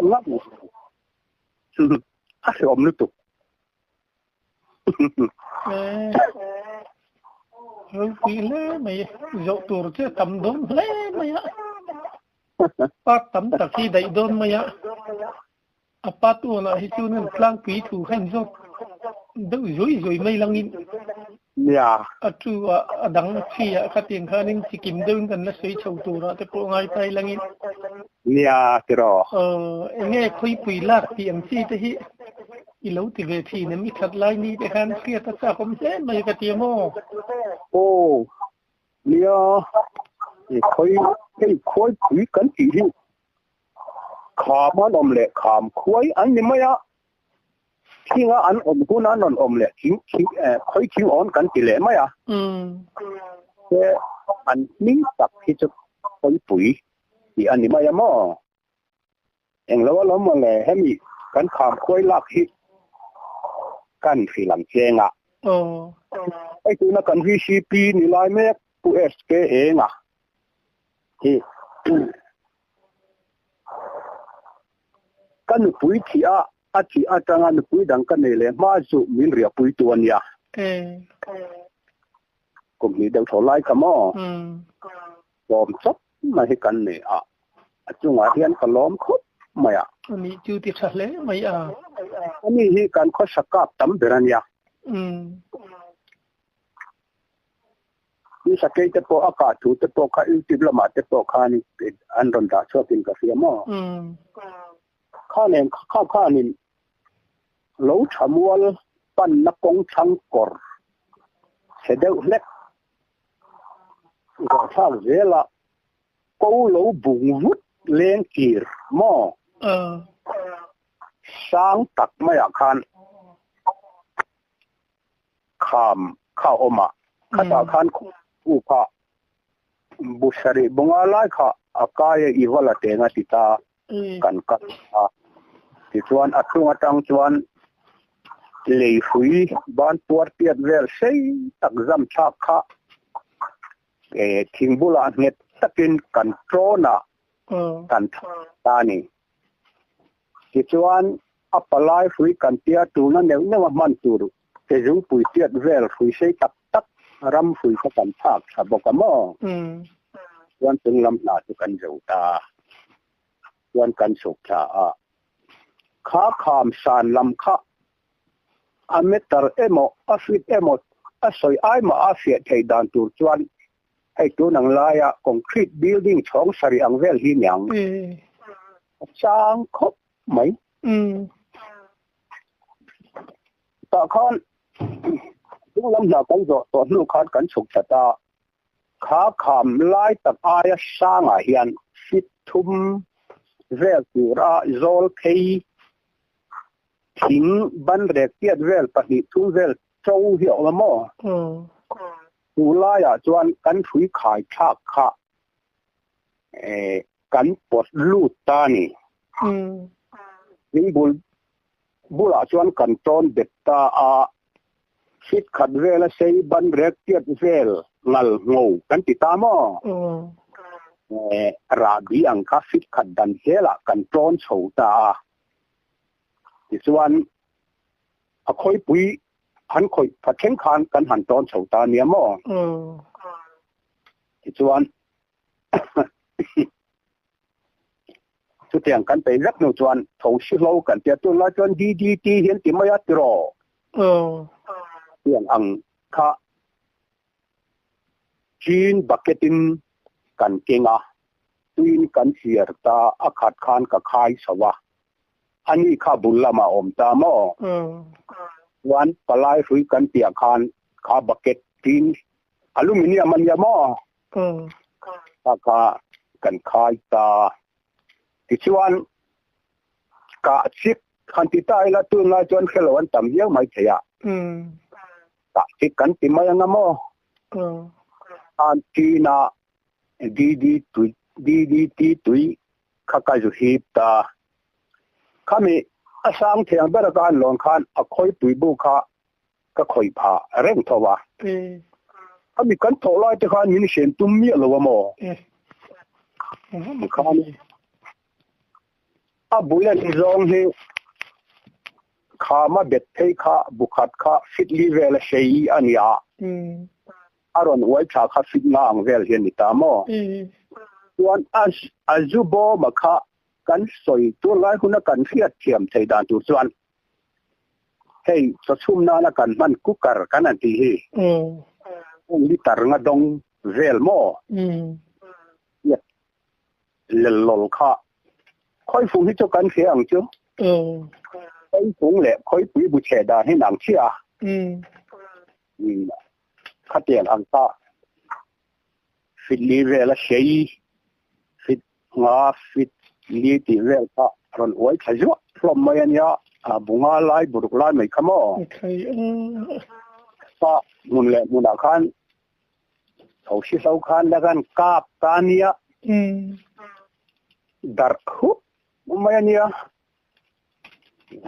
ngam lo. A hrehawm lutuk. Ropui hle mai, zawh tur che tam dawn hle mai a. Part tam tak hi daih dawn mai a. A part one ah hi chuan an tlangpui thu kha in zawt deuh zuai zuai mai langin. Nia. A two ah a dang three ah khatiang khanin chikim deuhin kan la sawi chho turah te pawh ngai tai langin. Nia tiraw. Aw enge khawipui lak tih ang chi te hi i lo ti ve thin em i that lai ni te khan hriat a chak awm hle mai ka ti a maw? Aw nia i khawi hei khawipui kan tih hi kham an awm leh kham khuai an ni mai a, thinga an awm hun an rawn awm leh thing thing khawi thing awn kan ti leh mai a. Te an hming tak hi chu khawipui tih a ni mai a maw? Englo a lawm mawle hemi kan kham khuai lak hi kan hrilh ang cheng a. Hei tuna kan VCP ni lai mek Pu SK Enga hi ka nupui thih a, a thih atanga nupui dang ka nei leh hma chu min riahpui tu a nia. Kum hnih deuh tho lai kha maw? Lawm chawp mai hi kan nei a, a chungah hian ka lawm khawp mai a. Ani chu ti tha hle mai a. Ani hi kan khawsa kap tam ber a nia. Ni sakei te pawh a kah thu te pawh kha YouTube lamah te pawh khan an rawn dah chhuakin ka hria maw? Kha nen kha khanin lo tha mual panna kawng thlang kawr chhe deuh hlek zawhthlak zela ko lo bung vut leng kir maw? Sang tak maiah khan kham kha a awm a, khatah khan u kha bu sarih bunga lai kha a kai a i va la teng a ti ta kan kal a. Tichuan a chung atang chuan lei hrui ban puar tiat vel sei tak zam thlak kha thing bulah nghet takin kan tawn a kan thlak ta a ni. Tichuan a palai hrui kan tia tulna neuh neuh a hman tur ke zungpui tiat vel hrui sei tak tak ram hrui kha kan thlak tha bawk a maw? Chuan chung lam hna chu kan zo ta chuan kan chhuk thla a, kha kham san lam kha a meter emaw a feet emaw a sawi ai mah a fiah theih dan tur chuan hei tun ang laia concrete building chhawng sarih ang vel hi niang a chang khawp mai. Tah khan chung lam hna kan zawh tawh hnu khan kan chhuk that a, kha kham lai tak aia sangah hian feet thum vel tura zawl phei thing ban rek tiat vel pahnih thum vel to hi a awm a maw? Chu laiah chuan kan hrui khai thlak kha kan pawt lut ta a ni. Thing bul bulah chuan kan tawn bet ta a, feet khat vela sei ban rek tiat vel ngal ngo kan ti ta maw? Rahbi ang kha feet khat dan zelah kan tawn chho ta a. Tichuan a khawipui han khawih pha thleng khan kan han tawn chho ta nia maw? Tichuan chutiang kan peih vek hnu chuan tho si hlo kan tia tunlai chuan DDT hian ti mai a tiraw? Tiang ang kha chin bucket in kan keng a, tuin kan hliar ta a khat khan ka khai chho a. Ani kha bul lamah a awm ta maw? Chuan palai hrui kan piah khan kha bucket tin aluminium a nia maw? Kha kha kan khai ta. Tichuan kah chik han ti ta ila tunlai chuan hrelo an tam viau mai thei a. Kah chik kan ti mai anga maw? An tina DD tui DDT tui kha ka zu hip ta. Khami a sang thiang ber a ka han lawn khan a khawipui bu kha ka khawih phah reng tho a. Khami kan thawh lai te khan min hren tum miah lo a maw? Tikhan a bul en zawng hi khama bet phei kha bu khat kha fit li vel a sei a ni a. A rawn uai thla kha fit nga ang vel hi a ni ta maw? Chuan a a zu bawma kha kan sawi tur lai huna kan hriat thiam thei dan tur chuan hei chawchhum nana kan hman cooker kan han tih hi heng liter nga dawng vel maw? Lellol kha khawifung hi chu kan hria ang chu. Khawifung leh khawipui bu chhe dan hi nang chiah a. Khatiang ang ta fit li vel a sei fit nga fit li tih vel kha rawn uai thla zuah hlawm mai a nia a bu nga lai bu ruk lai mai kha maw. Kha hmun leh hmunah khan tho si hlo khan la khan kap ta a nia darh hup mai a nia.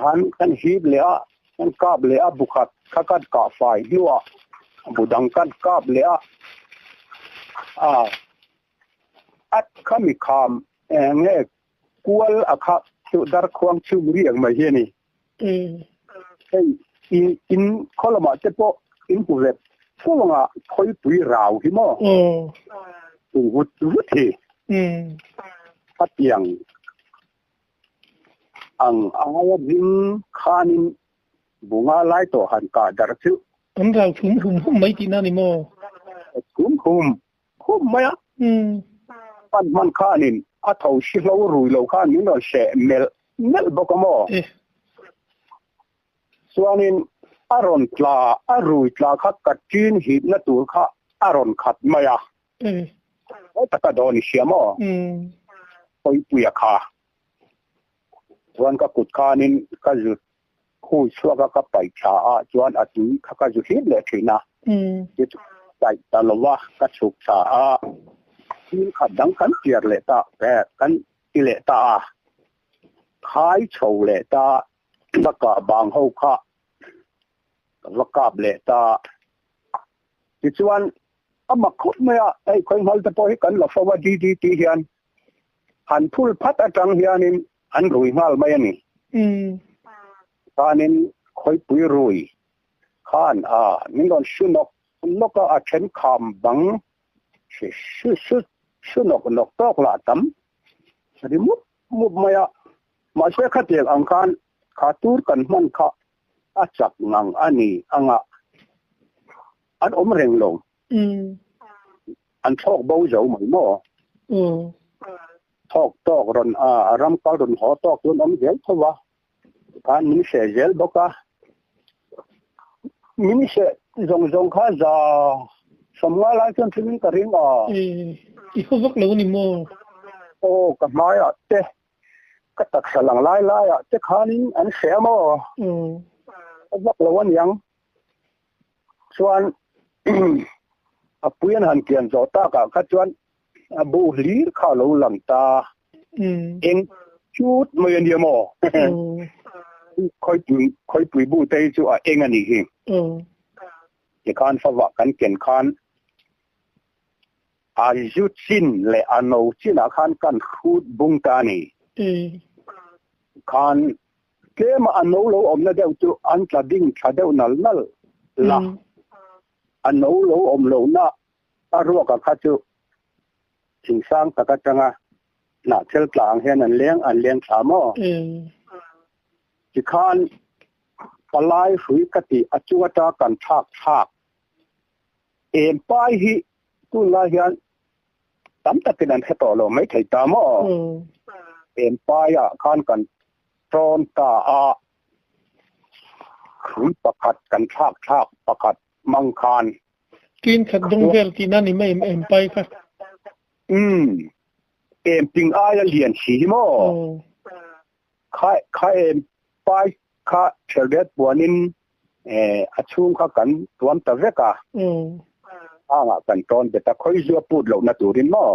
Khan kan hip leh a, kan kap leh a, bu khat kha kan kah fai hnuah bu dang kan kap leh a, a at kha mi kham eng nge kual a kha chu darkhuang chhum riak mai hi a ni. Hei in in khaw lamah te pawh in hmu ve fo anga khawipui rau hi maw tung vut vut hi a piang Ang aia ding khanin bunga lai tawh han kah darh chu. An rau chhum hum hum mai tihna ni maw? Chhum hum hum mai a. Pan hman khanin a tho si hlo rui lo khan min rawn seh melh melh bawk a maw? Chuanin a rawn tla, a rui tla kha ka ṭin hipna tur kha a rawn khat mai a. Mawi taka dawn i hria maw? Pawipuia kha. Chuan ka kut khanin ka zu hui chhuak a, ka paih tha a, chuan a tui kha ka zu hip leh thin a. Tichuan paih ta lo va, ka chhuk tha a, thil khat dang kan tiar leh ta, kan ti leh ta a, khai chho leh ta, ka kah bang ho kha ka va kap leh ta. Tichuan A mak khawp mai a, hei khawi te pawh hi kan la fo a, DDT hian han phul phat atang hianin an rui nghal mai a ni. Khanin khawipui rui khan a min rawn su nawk nawk a, a then kham bang su su su nawk nawk tawk lah tam ri mup mup mai a. Mahse khatiang ang khan kha tur kan hman kha a chak ngang a ni anga an awm reng lo. An thlawk bo zo mai maw? Thlawk tawk rawn a ram kal rawn haw tawk chu an awm zel tho va, khan min hreh zel bawk a. Min hreh zawng zawng kha za sawmnga lai chuan thilin ka ring a. I haw vak lo a ni maw? Aw, ka hmaiah te Ka taksa lang lai laiah te khanin an hreh a maw? A vak lo aniang. Chuan a pui an han kian zawh takah kha chuan a bu hlir kha a lo lang ta. Eng chut mai a nia maw? Khawipui khawipui bu te hi chu a eng a nih hi. Tikhan favah kan ken khan A zu chin leh a no chinah khan kan hrut bung ta a ni. Khan tlema a no lo awmna deuh chu an tla ding tha deuh nal nal la, a no lo awm lohna a ruaka kha chu thingsang tak atanga hnahthel tla ang hian an leng an leng thla maw? Tikhan palai hrui ka tih a chung ata kan thlak thlak Em pai hi tunlai hian tam takin an hre tawh lo mai thei ta maw? Em paiah khan kan tawn ta a, hrui pakhat kan thlak thlak pakhat hmang khan. Tin khat dawng vel tihna ni mai em pai kha? Umm, em ting aia lian si hi maw? Kha kha em pai kha thelret puanin a chhung kha kan tuam ta vek a, hangah kan tawn bet a, khawi zua put lohna turin maw?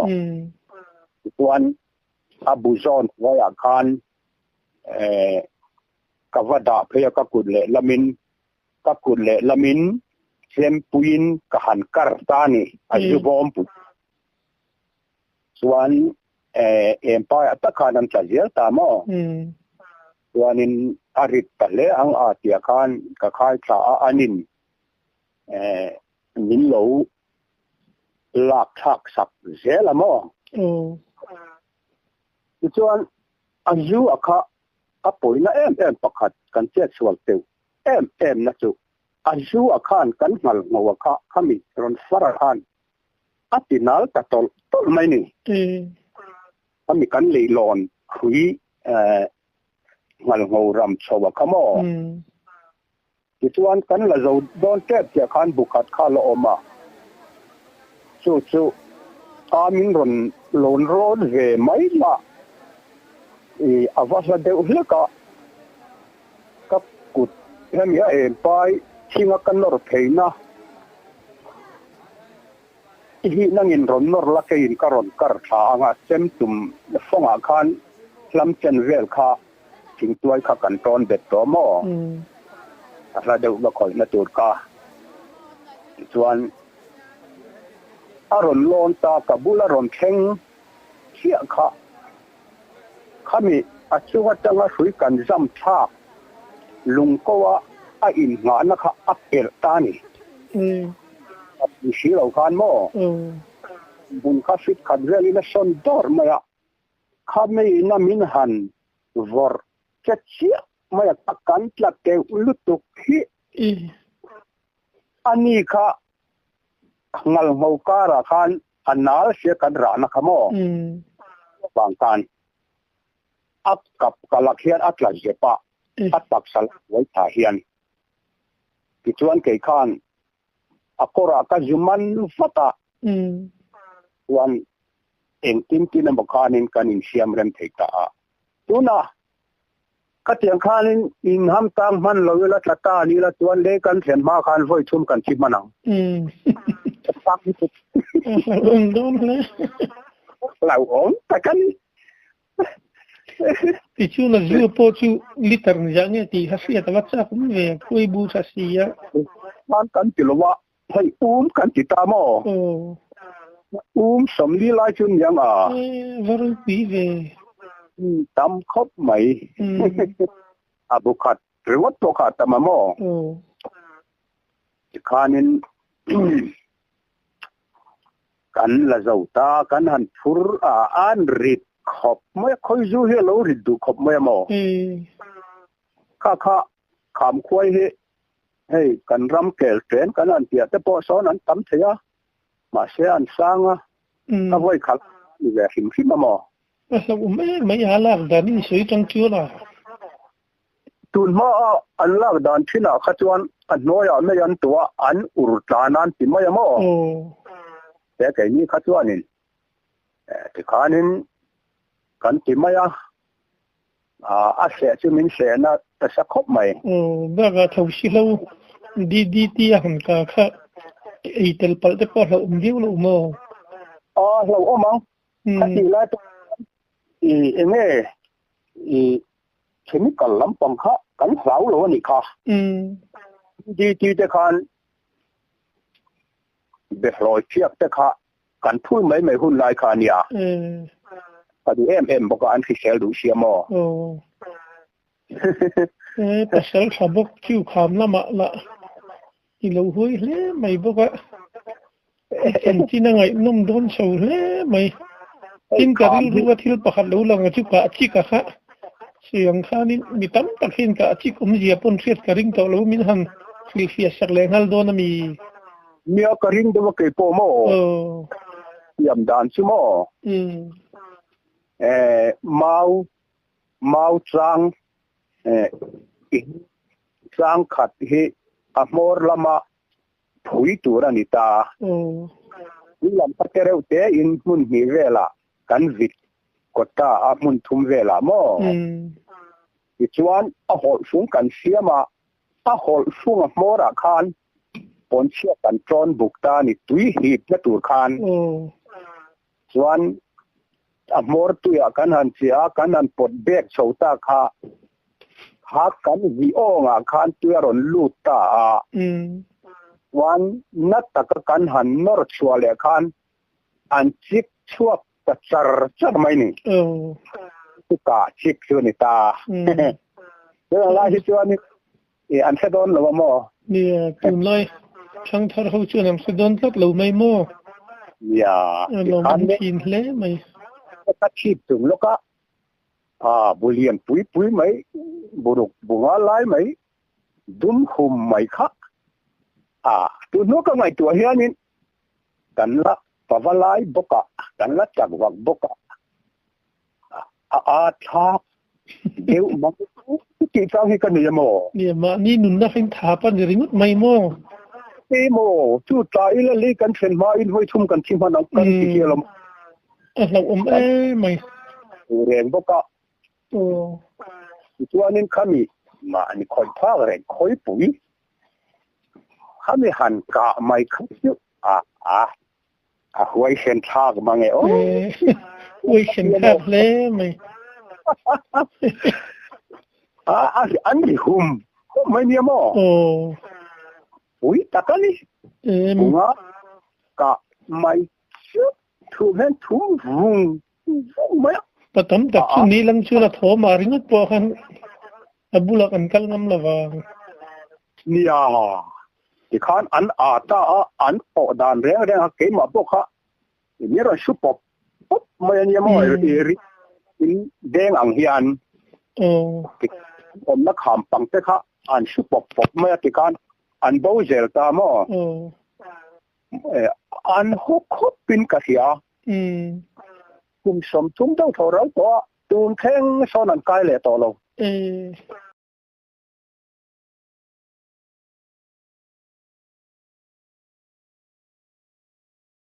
Tichuan a bu zawn hnuaiah khan ka va dah phei a, ka kut leh lamin ka kut leh lamin chempuiin ka han kar ta a ni, a zu bawm put. Chuan empire tak khan an tla zel ta maw? Chuanin a rit ta hle ang a tia khan ka khai thla a, anin min lo Lak thlak sak zel a maw? Tichuan, a zu a kha a pawina em em pakhat kan chetsual teuh em em na chu a zu a khan kan nghal ngho a kha khami rawn far a khan a ti nal ta tawlh tawlh mai ni. Khami kan leihlawn hrui nghal ngho ram chho a kha maw? Tichuan, kan la zo dawn tep chiah khan bu khat kha la awm a, chu chu amin rawn lawn rawn ve mai mah i a va hla deuh hlek a, ka kut hemi a em pai thinga ka nawr pheina i hi nangin rawn nawr la keiin ka rawn kar thla anga chem tum fawngah khan hlam chen vel kha Thingtuai kha kan tawn bet tawh maw? A hla deuh va khawihna tur kha. Tichuan, a rawn lawn ta, ka bula rawn thleng chiah kha. Khami a chung atanga hrui kan zam thlak lungko a a innghahna kha a pelh ta a ni. A tih si lo khan maw? Hmun kha fit khat velin a sawn dawr mai a. Kha meiin a min han vawrh che chiah mai a, ka kan tla keuh lutuk hi. A ni kha ngalngho karah khan a nal sia kan rahna kha maw? Vang khan a kap kalak hian a tla zep a, a taksa la buai tha hian. Tichuan kei khan a kawrah ka zu man vat a, chuan engtin tin emaw khanin kan insiam rem thei ta a. Tunah ka tiang khanin in ham tang hman lo ila tla ta ni ila chuan lei kan thlen hma khan vawi thum kan thi hman ang. Hlauhawm tak a ni. Tichuan a zu pawh chu liter ni zah nge tih kha hriat a va chak awm ve, khuai bu tha si a. Hman kan ti lo a, hei um kan ti ta maw? Um sawmli lai chu niang a. E, va ropui ve. Tam khawp mai. A bu khat ringawt pawh kha a tam a maw? Tikhanin Kan la zo ta, kan han phur a, an rit khawp mai a, khawi zu hi a lo rit duh khawp mai a maw? Kha kha kham khuai hi hei kan ram kel ṭen kan han piah te pawh sawn an tam thei a, mahse an sang a, ka vawi khalh a ni ve hrim hrim a maw? A hlauhawm em mai a, lak dan in sawi tang chuan a. Tun hmaa an lak dan thinah kha chuan a hnuaiah mai an tuah an ur tlan an ti mai a maw? He keini kha chuanin tikhanin kan ti mai a, a hreh chu min hrehna nasa khawp mai. Bakah tho sihlo DDT a han ka kha ei tel palh te pawh a hlauhawm viau lo maw? A hlauhawm ang. Khatih lai pawh hian eng nge i chemical lampang kha kan hlau lo a nih kha. DDT te khan behlawi thiak te kha kan phul mai mai hun lai kha a nia. Ka duh em em bawk a, an hrisel duh sia maw. E pasal tha bawk chu kham lamah lah i lo huai hle mai bawk a, i chanchin a ngaihnawm dawn chho hle mai. Tin ka rilru a thil pakhat lo lang a chu kah chik a kha sawi ang khanin mi tam tak hian kah chik awmzia pawn hriat ka ring tawh lo min han hrilhfiah sak leh nghal dawn a mi. Nia ka ring deuh a keipawh maw? Siam dan chu maw? E mau Mau chang chang khat hi a hmawr lama phui tur a ni ta. Tui lam kha te reuh te in hmun hnih velah kan vit kawt ta a hmun thum velah maw? Tichuan a hawlh fung kan siam a, a hawlh fung a hmawrah khan pawnchhia kan tawn buk ta a ni tui hipna tur khan. Chuan a hmawr tuiah kan han chiah a, kan han pawt bek chho ta kha, kha kan vih awngah khan tui a rawn lut ta a. Chuan na taka kan han nawr chhuah leh khan an chik chhuak ta char char mai ni. Chutah chik chu a ni ta. Chutah lai hi chuan an hre dawn lo a maw? Nia, tunlai thangthar ho chuan an hre dawn tlat lo mai maw? Nia, A lawmawm thin hle mai. Ka chhip chung lawk a, a bu lian pui pui mai, buruk bu nga lai mai, dum hum mai kha a tun hnu ka ngaihtuah hianin kan la pava lai bawk a, kan la chak vak bawk a, a a thlak deuh mang tih chang hi ka nei a maw? Nia, mahni nunna hring thap a ni ringawt mai maw? Ni maw, chu tla ila lei kan thlen hma in vawi thum kan thi hman ang kan ti hial a maw? A hlauhawm em mai. Reng bawk a. Aw. Tichuanin khami mahni khawih phak reng khawipui khami han kah mai kha chu a a A huaisen thlak mang e aw. Huaisen thlak hle mai. A a an ri hum hum mai nia maw? Aw. Pui tak a ni. Bunga ka mai chu thum hian thum vung vung mai a. Pa tam tak chu ni lam chu la thawm ah ringawt pawh khan a bulah kan kal ngam lo vang. Nia, tikhan an aa ta a, an pawh dan reng reng a, keimah pawh kha min rawn hru pawp pawp mai a nia maw, i ri in deng ang hian awmna kham pang te kha an hru pawp pawp mai a, tikhan an bo zel ta maw, an haw khawpin ka hria. Kum 30 deuh tho ral tawh a, tun thleng sawn an kai leh tawh lo.